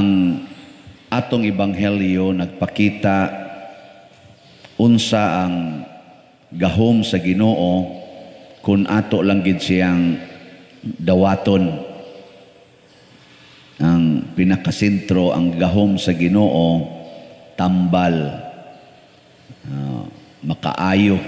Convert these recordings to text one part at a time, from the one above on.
Ang atong ebanghelyo nagpakita unsa ang gahom sa Ginoo kung ato lang gid siyang dawaton. Ang pinakasentro, ang gahom sa Ginoo tambal, makaayo,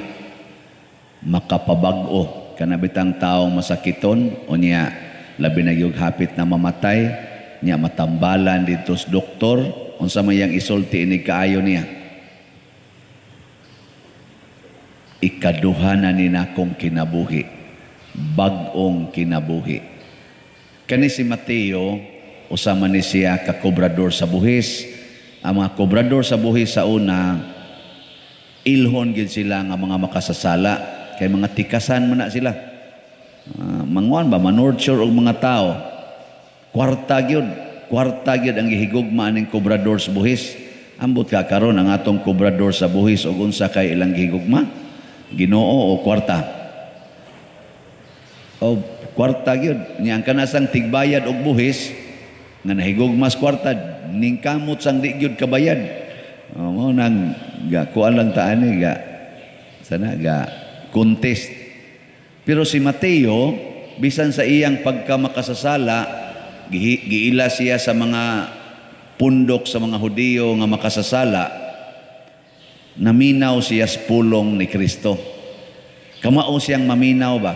makapabag-o. Kana bitang taong masakiton unya labi na gyud hapit na mamatay niya, matambalan didto sa doktor, unsa may iyang isulti inig kaayo niya? "Ikaduha na ni nakong kinabuhi, bag-ong kinabuhi." Kani si Mateo, usa man ni siya ka kobrador sa buhis. Ang mga kobrador sa buhis sa una, ilhon gid sila nga mga makasasala kay mga tikasan man na sila. Manguan ba, manurture og mga tao. Kwarta gyud, kwarta gyud ang gihigugma aning kobrador sa buhis. Ambot ka karon, ang atong kobrador sa buhis og unsa kay ilang gihigugma? Ginoo o kwarta? O kwarta gyud. Nya ang kanasang tigbayad og buhis nga nahigugmas kwarta, ningkamot sang di gyud kabayad. O, mo nang ga kuan lang ta ani, ga sana ga contest. Pero si Mateo, bisan sa iyang pagkamakasasala, giila siya sa mga pundok sa mga Hudiyo nga makasasala, naminaw siya sa pulong ni Kristo. Kamao siyang maminaw ba?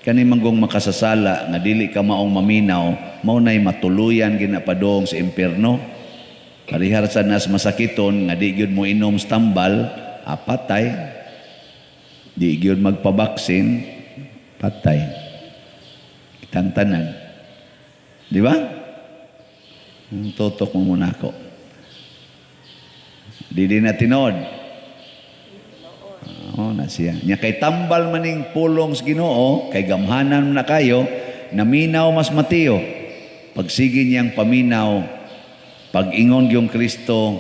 Kani manggong makasasala nga dili ka maong maminaw, mao nay matuluyan ginapadong sa impierno. Parihar sa nas masakiton nga di gyud mo inom sa tambal, patay. Di gyud magpabaksin, patay. Kitang tanan. Di ba? Ang tutok mo muna ako. Di na tinod. Oo, na siya. Nya kay tambal maning pulong sa Ginoo, kay gamhanan na kayo, naminaw mas Mateo. Pagsige niyang paminaw, pag-ingon yung Kristo,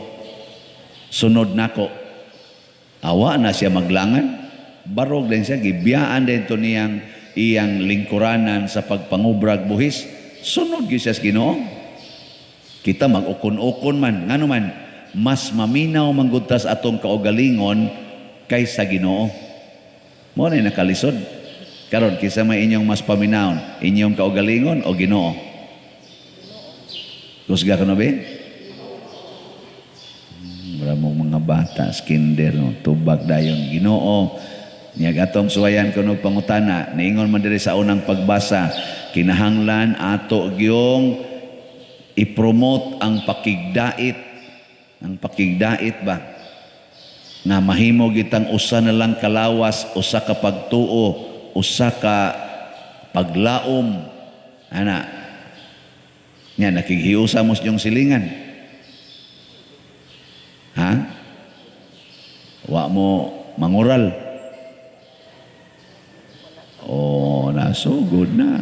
"Sunod nako." Awa na siya maglangan. Barog din siya, gibiyaan din to niyang iyang lingkuranan sa pagpangubrag buhis. Sunod gyud siya sa Ginoo. Kita mag-ukon-ukon man. Ngano man, mas maminaw manggod tas atong kaugalingon kaysa Ginoo. Mo na nakalisod. Karon, kinsa may inyong mas paminawon, inyong kaugalingon o Ginoo? Kusga ka na ba? Mura mong mga bata, kinder, no? Tubag dayon Ginoo. Niya atong suwayan kuno pangutana, niingon man diri sa unang pagbasa, kinahanglan ato gyung i-promote ang pakigdait. Ang pakigdait ba? Nga mahimo gitang usa na lang kalawas, usa ka pagtuo, usa ka paglaom. Ana. Nya nakighiusa mo sa inyong silingan. Ha? Wa mo mangural. Oh, nasugod na.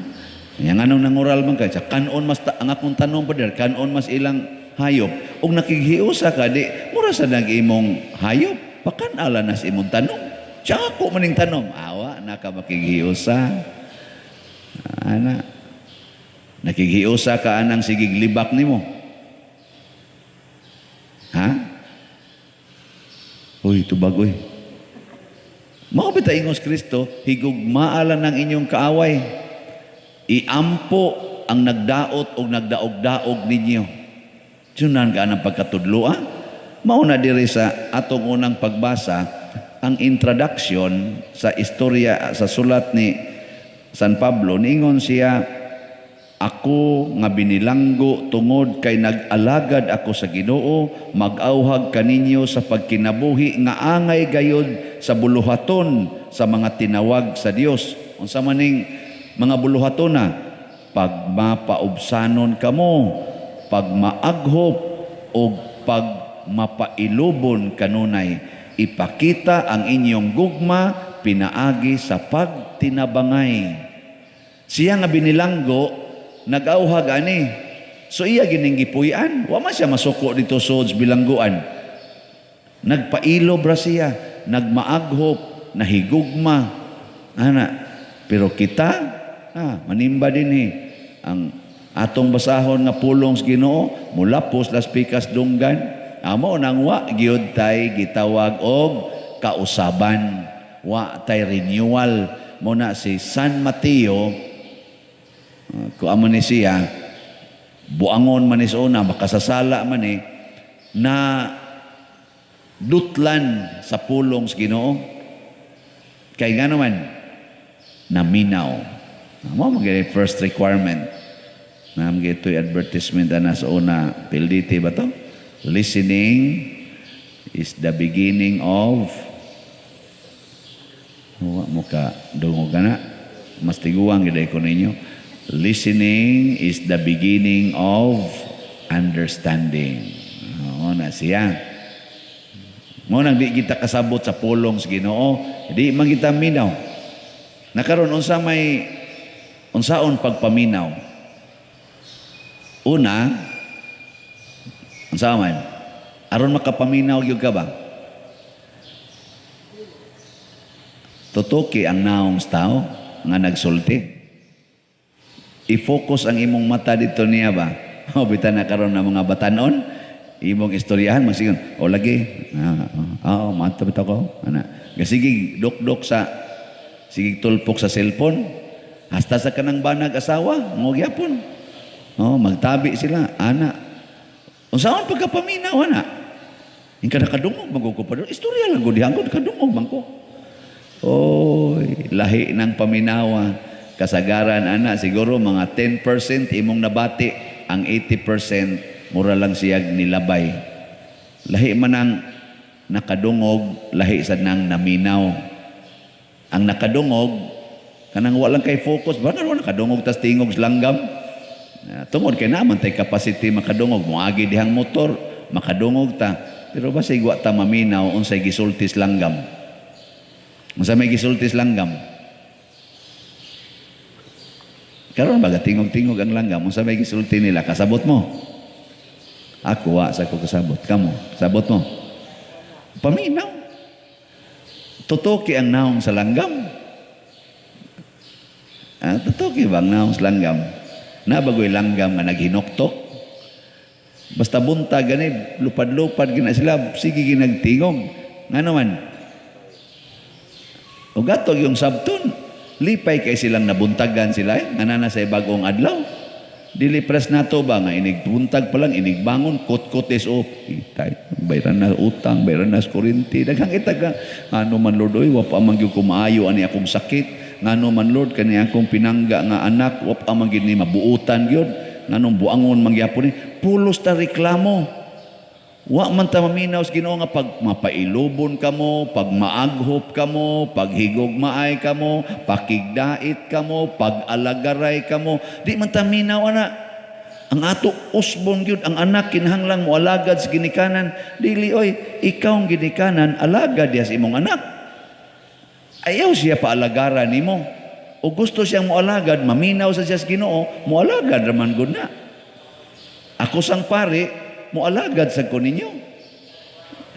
Yang anong nangural man ka, sa kanon mas ang akong tanom pa der, kanon mas ilang hayop. Ug nakighiusa ka di mura sa nag imong hayop, pakan-ala na sa imong tanom. Siya ako maning tanom. Awa na ka makighiusa. Ana. Nakighiusa ka anang sigig libak nimo. Ha? Uy, tubag uy. Mao bita ingos Kristo, higugmaala ng inyong kaaway. Iampo ang nagdaot o nagdaog-daog ninyo. Sunan ka ng pagkatudlo, ah? Mao na diri sa atong unang pagbasa, ang introduction sa istorya sa sulat ni San Pablo, niingon siya, "Ako nga binilanggo tungod kay nag-alagad ako sa Ginoo, mag-auhag kaninyo sa pagkinabuhi nga angay gayod sa buluhaton sa mga tinawag sa Dios." Unsa maning mga buluhaton na? Pagmapaubsanon kamo, pagmaaghop o pagmapailubon kanunay. Ipakita ang inyong gugma pinaagi sa pagtinabangay. Siya nga binilanggo, nag-auhag ani. So iya gining gipuy-an. Wa man siya masuko dito sa bilangguan. Nagpailob ra siya, nagmaaghop, nahigugma. Ana, pero kita, manimba din eh. Ang Atong basahon nga pulong sa Ginoo, mulapos las pikas dunggan. Amo nang wa gyud tay gitawag og kausaban. Wa tay renewal. Mo na si San Mateo, ku amo ni siya, buangon man ni sa una, makasasala man ni, na dutlan sa pulong sa Ginoo. Kay nga naman, naminaw. Mo magiging first requirement. Na ito'y advertisement na sa una, PLDT ba to? Listening is the beginning of. Wa mo ka dungog ka na. Mas tiguang gid ko ninyo. Listening is the beginning of understanding. Oo na siya. Mo nang di kita kasabot sa pulong sa Ginoo, di man kita minaw. Nakaron, unsa may unsaon pagpaminaw? Una, unsa man? Aron makapaminaw gyud ka ba? Tutuki ang naong sa tao nga nagsulti. I-focus ang imong mata dito niya ba? O bitan na karon ng mga batanon, imong istoryahan magsigon, o lagi, ah, bitaw ko, ana. Gasige dok-dok sa sige tulpok sa cellphone, hasta sa kanang banag asawa, mo gyapon. Oh, magtabi sila, ana. Unsaon pagkapaminaw ana? Ingka nakadungog man ko pa. Istorya lang ko diha ko nakadungog man ko. Oy, lahi ng paminawa. Kasagaran ana siguro mga 10% imong nabati, ang 80% mura lang siyag nilabay. Lahi man ang nakadungog, lahi sad nang naminaw. Ang nakadungog kanang walang kay focus, baka wala nakadungog tas tingog sa langgam. Tungod kay naman tay capacity makadungog, moagi dihang motor, makadungog ta. Pero basig wa ta maminaw unsay gisulti sa langgam. Unsa may gisulti sa langgam? Karon baga tingog-tingog ang langgam, unsa may gisulti nila, kasabot mo? Ako wa sa ko kasabot, kamo sabot mo. Paminaw. Tutuki ang naong sa langgam. Ah, tutuki ba ang naong sa langgam? Nabagoy langgam nga naghinoktok. Basta buntag gani, lupad-lupad gina sila, sige ginagtingog. Ngano man? O gatog yung sabton, lipay kay silang nabuntagan sila, eh. Nga na sa bagong adlaw. Dili pres nato ba nga inig buntag pa lang, inig bangon, kot-kot is o, itay, bayran na utang, bayran na sa kuryente, daghang itag nga, ano man Lord, oy, wa pa man gyud ko maayo ani akong sakit, ngano man Lord, kani akong pinangga nga anak, wa pa man gyud ni mabuotan gyud, nganong buangon man gyapon ni, pulos ta reklamo. Wa man ta maminaw sa Ginoo nga pag mapailubon kamo, pag maaghop kamo, pag higugmaay kamo, pakigdait kamo, pag alagaray kamo, di man ta minaw ana. Ang ato usbon gyud ang anak kinahanglan moalagad sa ginikanan, dili oy, ikaw ang ginikanan alagad diha sa imong anak. Ayaw siya paalagaran nimo. O gusto siyang moalagad, maminaw sa siya sa Ginoo, moalagad raman gud na. Ako sang pare, moalagad sa ko ninyo.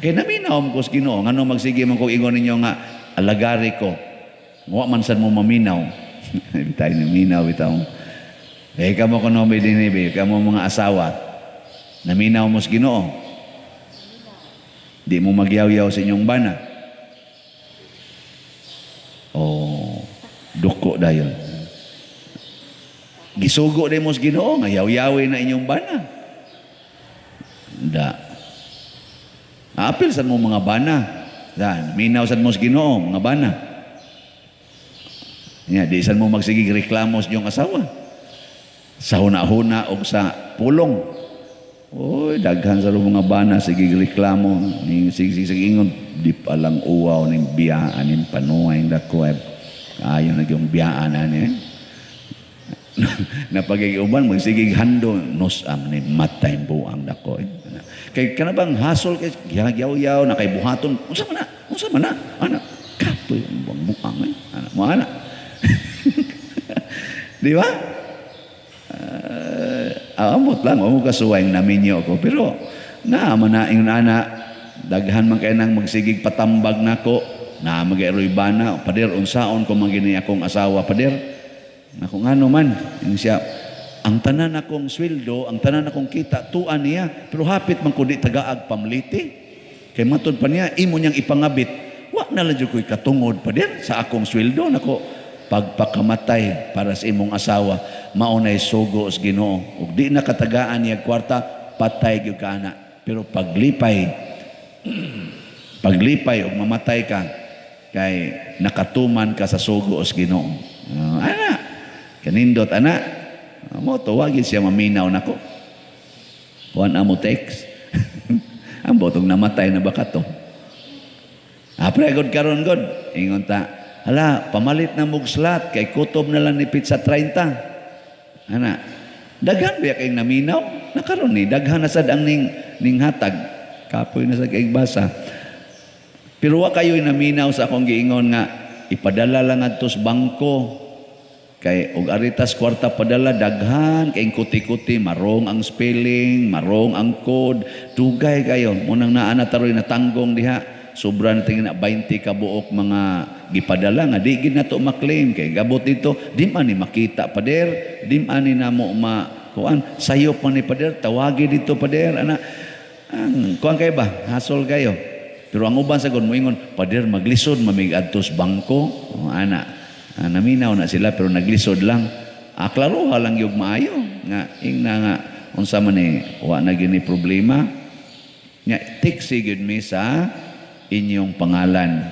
Kay naminaw ko sa Ginoo, ngano magsige man ko ingon ninyo nga alagari ko. Wa man sad mo maminaw. Bitay naminaw bitaw. Eh kamo kuno may dinhi, kamo mga asawa. Naminaw mo sa Ginoo. Di mo magyaw-yaw sa inyong bana. Oh, duko dayon. Gisugo din mo sa Ginoo nga yaw-yawi na inyong bana. Da. Apil sad mo mga bana. Dan, minaw sad mo sa Ginoo mga bana. Nya, di sad mo magsigig reklamo sa inyong asawa. Sa huna-huna o sa pulong. Oy, daghan sa mga bana sige reklamo ning sige sige ingon di pa lang uwaw ning biyaan ning panuay dako ay ayo na yung biyaan ani. Napagig-uban magsigig hando nos am ni matay buang dako. Kay kana bang hasol kay gyaw-yaw na kay buhaton unsa man na? Unsa man na? Ana kapoy ang buang eh. Ana mo ana. Di ba? Amot lang mo kasuway naminyo ko pero naa man na ingon ana daghan man kay nang magsigig patambag nako naa magay bana pader unsaon ko man gini akong asawa pader. Ako ngano man, yung siya, Ang tanan akong sweldo, ang tanan akong kita, tuan niya, pero hapit man ko di tagaag pamliti. Kay matud pa niya, imo niyang ipangabit. Wa na lang jud ko'y katungod, pader, sa akong sweldo nako. Pagpakamatay para sa imong asawa, mao nay sugo sa Ginoo. Ug di na katagaan niya kwarta, patay gyud ka ana. Pero paglipay, paglipay ug mamatay ka kay nakatuman ka sa sugo sa Ginoo. Ana, kanindot ana. Mo tuwagin siya maminaw nako. Kuan amo text. Ang botong namatay na ba ka to? Pre, good karon good. Ingon ta, hala, pamalit na mog slot kay kutob na lang ni pizza 30. Ana, daghan ba kay naminaw? Nakaron ni daghan na sad ang ning hatag. Kapoy na sad kay basa. Pero wa kayo naminaw sa akong giingon nga ipadala lang adto sa bangko kay og aritas kwarta padala, daghan kay kuti-kuti, marong ang spelling, marong ang code, dugay kayo. Munang naa na taroy natanggong diha, sobra na tingin na 20 ka buok mga gipadala nga di gid nato ma-claim kay gabot dito di man ni makita, pader, di man ni namo ma kuan, sayop man ni, pader, tawagi dito, pader, ana. Ang kuan kay ba, hasol kayo. Pero ang uban sa gon moingon, "Pader, maglisod mamig adto sa bangko." Oh, ana. Naminaw na sila pero naglisod lang. Klaroha lang yung maayo nga ingna nga unsa man ni, wa na gini problema. Nya tiksi gyud mi sa inyong pangalan.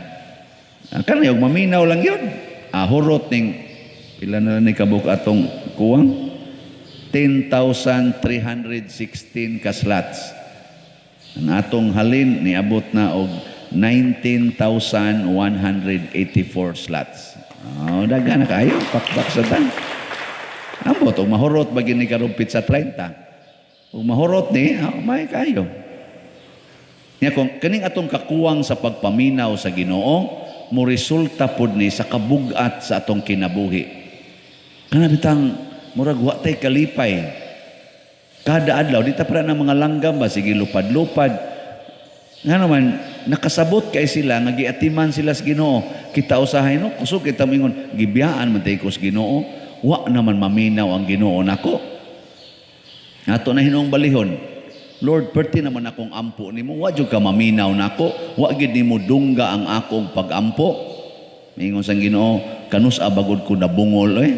Kanang yung maminaw lang yun. Hurot ning pila na lang ni kabuk atong kuwang 10,316 ka slots. Ang atong halin niabot na og 19,184 slots. Oh, daghan na kayo, pakpak sa tan. Ambot, og mahurot ba gini karong pizza 30? Ug mahurot ni, oh, may kayo. Nya kung kaning atong kakuwang sa pagpaminaw sa Ginoo, mo resulta pod ni sa kabugat sa atong kinabuhi. Kana bitang murag wa tay kalipay. Kada adlaw di ta para na mga langgam ba, sige lupad-lupad. Nga naman nakasabot kay sila nga giatiman sila sa Ginoo. Kita usahay no, kusog kita moingon gibiyaan man tay ko sa Ginoo. Wa naman maminaw ang Ginoo nako. Ato na hinuong balihon. Lord, perti naman akong ampo nimo, wa jud ka maminaw nako, wa gid nimo dungga ang akong pagampo. Ingon sang Ginoo, kanus abagod ko nabungol eh.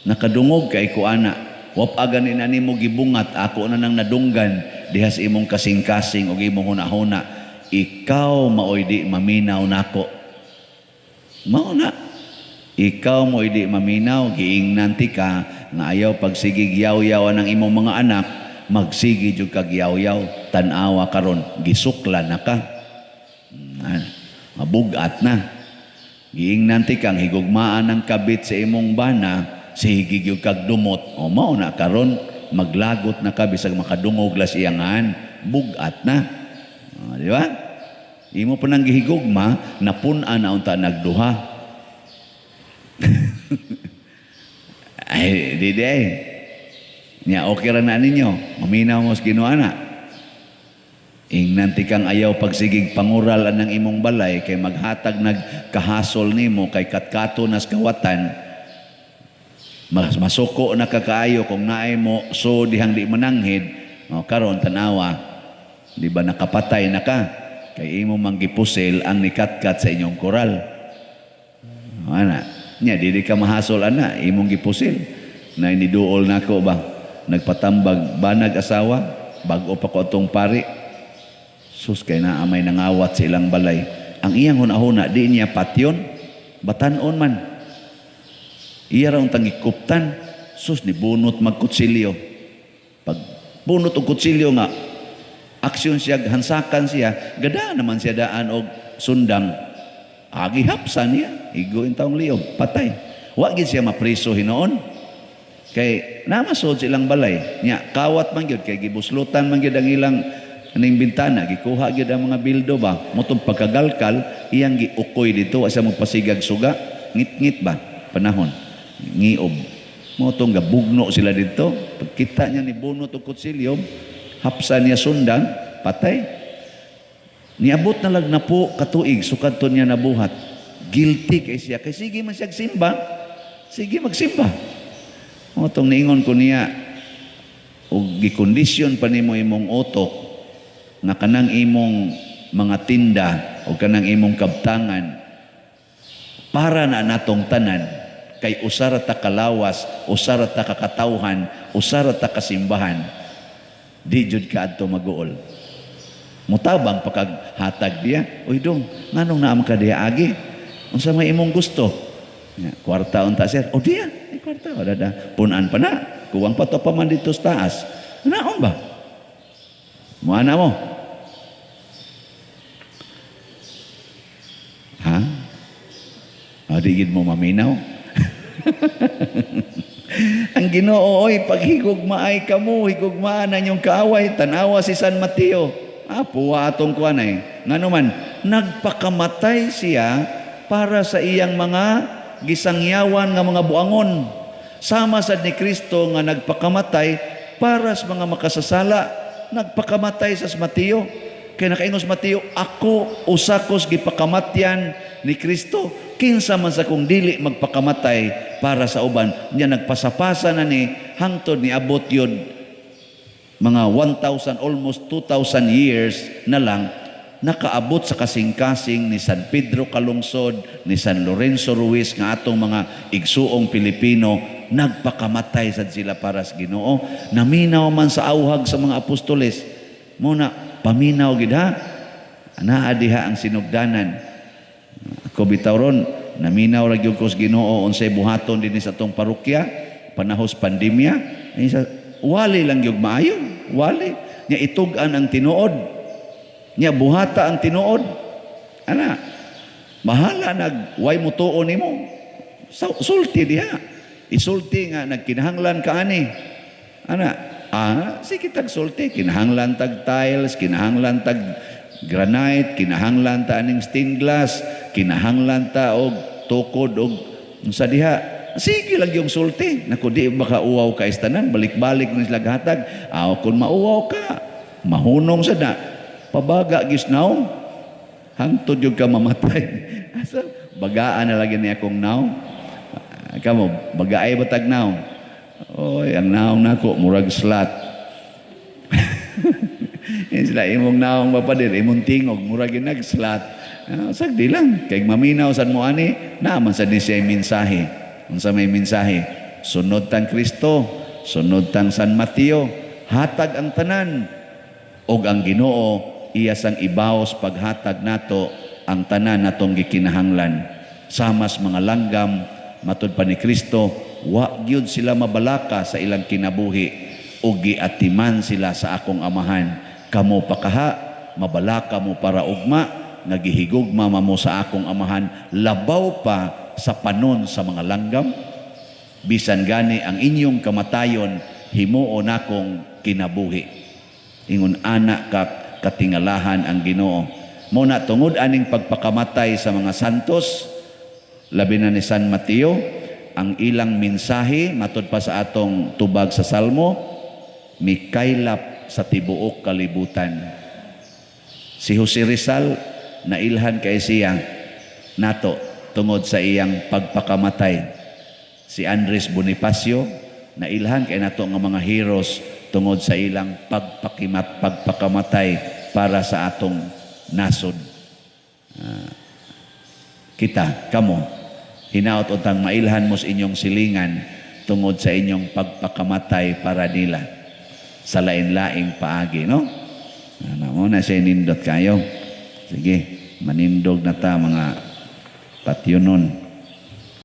Nakadungog kay ko ana. Wa pa gani na nimo gibungat, ako na nang nadunggan diha sa imong kasing-kasing ug imong hunahuna. Ikaw maoy di maminaw nako. Mao na. Ikaw mo di maminaw, giingnan ti ka nga ayaw pagsigig yaw-yaw ng imong mga anak, magsigi jud kag yaw-yaw, tan-awa karon, gisukla na ka. Mabugat na. Giingnan ti kang higugmaan ang kabit sa imong bana, sige gyud kag dumot. O mao na karon, maglagot na ka bisag makadungog las iyangan, bugat na. O, di ba? Imo pa nang gihigugma, napun-an na unta nagduha. Ay, di di ay. Nya okay ra na ninyo. Maminaw mo sa Ginoo ana. Ingnan ti kang ayaw pagsigig pangural anang imong balay kay maghatag nagkahasol nimo kay katkato nas kawatan. Mas masuko na kakaayo kung naay mo so dihang di mananghid. O, karon tanawa, di ba nakapatay na ka kay imo mang gipusil ang nikatkat sa inyong koral. O, ana. Nya dili ka mahasol ana, imong gipusil. Na iniduol nako ba? Nagpatambag banag asawa, bag-o pa ko atong pari. Sus, kay naa may nangawat sa ilang balay. Ang iyang hunahuna di niya patyon, batan-on man. Iya ra untang gikuptan. Sus, ni bunot magkutsilyo. Pag bunot og kutsilyo nga aksyon siya, hansakan siya, gada naman siya daan og sundang. Agi hapsa niya, igo in taong liog, patay. Wa gid siya mapriso hinoon. Kay namasod silang balay. Nya kawat man gyud kay gibuslutan man gyud ang ilang aning bintana, gikuha gyud ang mga bildo ba. Motong pagkagalkal iyang giukoy dito, wa siya magpasigag suga, ngit-ngit ba panahon. Ngiob. Motong gabugno sila dito. Pagkita niya ni bunot og kutsilyo, hapsa niya sundang, patay. Niabot na lag na po katuig, sukad to niya nabuhat. Guilty kay siya. Kay sige man siya simba. Sige magsimba. Mao tong niingon ko niya, og gikondisyon pa nimo imong utok nga kanang imong mga tinda o kanang imong kabtangan para na natong tanan, kay usara ta kalawas, usara ta kakatawhan, usara ta kasimbahan, di jud ka adto maguol. Mutabang pa kag hatag diya. "Uy dong, nganong naa man ka diha agi? Unsa may imong gusto?" Ya, "Kwarta unta, sir." "O diya, ay kwarta wala da. Punan pa na. Kuwang pa to pa man dito sa taas. Naon ba?" Muana mo. Ha? O, di gid mo maminaw. Ang Ginoo oy paghigugmaay kamo, higugmaan ang inyong kaaway, tanawa si San Mateo. Ah, puwa atong kuan ay. Ngano man, nagpakamatay siya para sa iyang mga gisangyawan nga mga buangon. Sama sad ni Kristo nga nagpakamatay para sa mga makasasala, nagpakamatay sa Mateo. Kay nakaingos Mateo, "Ako usa kos gipakamatyan ni Kristo, kinsa man sa kung dili magpakamatay para sa uban." Nya nagpasapasa na ni hangtod ni abot yun mga 1,000, almost 2,000 years na lang, nakaabot sa kasing-kasing ni San Pedro Calungsod, ni San Lorenzo Ruiz, nga atong mga igsuong Pilipino, nagpakamatay sad sila para sa Ginoo. Naminaw man sa auhag sa mga apostoles. Muna, paminaw gid ha. Naa diha ang sinugdanan. Ako bitaw ron, naminaw ra gyud ko sa Ginoo unsay buhaton dinhi sa atong parokya, panahos pandemya. Ay, sa, wali lang gyud maayo, wali. Nya itug-an ang tinuod. Nya buhata ang tinuod. Ana, bahala nag way mutuo nimo. Sulti diha. Isulti nga nagkinahanglan ka ani. Ana, sige tag sulti, kinahanglan tag tiles, kinahanglan tag granite, kinahanglan ta aning stained glass, kinahanglan ta og tukod og unsa diha. Sige lang yung sulti. Naku, di baka uwaw ka istanan, balik-balik na sila gatag. Aw, kung mauwaw ka, mahunong sa na. Pabaga gis naong. Hangtod yung ka mamatay. Asa, bagaan na lagi niya akong naong. Kamo, bagaay ba tag naong? Oy, ang naong nako, murag slat. Yan sila, imong naong mapadir, imong tingog, murag yung nag-slat. Sagdi lang. Kay maminaw sad mo ani, naaman sad ni siya mensahe. Unsa may mensahe? Sunod tang Kristo, sunod tang San Mateo, hatag ang tanan. Og ang Ginoo iya sang ibaos paghatag nato ang tanan natong gikinahanglan. Samas mga langgam, matud pa ni Kristo, wa gyud sila mabalaka sa ilang kinabuhi ug giatiman sila sa akong amahan. Kamo pakaha, mabalaka mo para ugma, nga gihigugma mo sa akong amahan, labaw pa sa panon sa mga langgam. Bisan gani ang inyong kamatayon, himuon akong kinabuhi. Ingon ana ka katingalahan ang Ginoo. Mo na tungod aning pagpakamatay sa mga santos, labi na ni San Mateo, ang ilang mensahe matud pa sa atong tubag sa Salmo, mikaylap sa tibuok kalibutan. Si Jose Rizal nailhan kay siya nato tungod sa iyang pagpakamatay. Si Andres Bonifacio nailhan kay nato nga mga heroes tungod sa ilang pagpakamatay para sa atong nasod. Kita, kamo, hinaot untang mailhan mo sa inyong silingan tungod sa inyong pagpakamatay para nila sa lain-laing paagi, no? Ano mo na siya nindot kayo. Sige, manindog na ta mga patyunon.